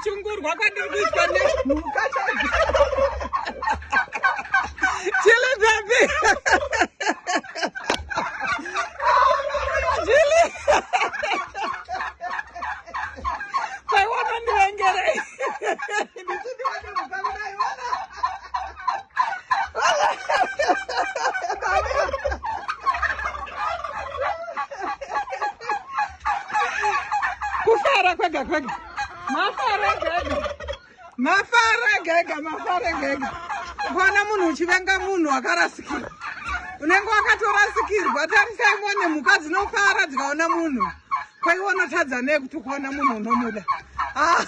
Kuchungurwa kwandiri kuitwa nemhuka chaidzo. Chili baby. Chili. Kwaiona ndivengerei. Ndichidiwa nemhuka kudai vana. Kufara kwega kwega. Mafara gega. Mafara gega, mafara gega. Ukaona munhu uchivenga munhu akarasikirwa. Unenge wakatorasikirwa. Tarisai muone mhuka dzinofara dzikaona munhu. Kwaiwe unotadza nei kuti ukaona munhu unomuda. Ah.